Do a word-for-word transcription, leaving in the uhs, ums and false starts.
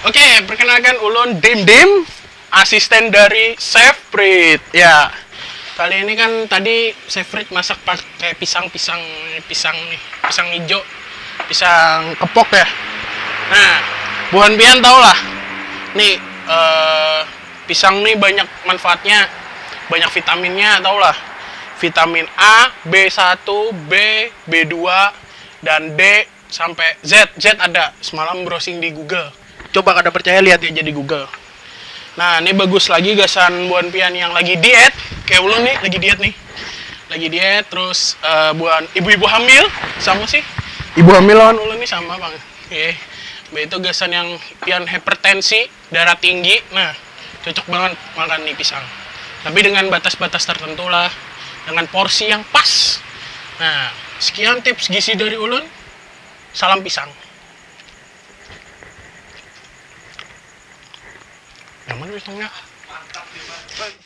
Oke, perkenalkan ulun Dim Dim, asisten dari Chef Frit. Ya, kali ini kan tadi Chef Frit masak pakai pisang-pisang, pisang nih, pisang hijau, pisang kepok ya. Nah, buhan pian tau lah, nih eh, pisang nih banyak manfaatnya, banyak vitaminnya tau lah. Vitamin A, B satu, B, B dua, dan D sampai Z. Z ada, semalam browsing di Google. Coba kada percaya, lihat aja di Google. Nah, ini bagus lagi gasan buhan pian yang lagi diet, kayak ulun nih lagi diet nih. Lagi diet, terus eh, buhan ibu-ibu hamil sama sih. Ibu hamil lawan ulun nih sama banget. Oke. Mbak itu gasan yang pian hipertensi, darah tinggi, nah cocok banget makan nih pisang. Tapi dengan batas-batas tertentu lah, dengan porsi yang pas. Nah, sekian tips gizi dari ulun. Salam pisang. Nyaman pisangnya.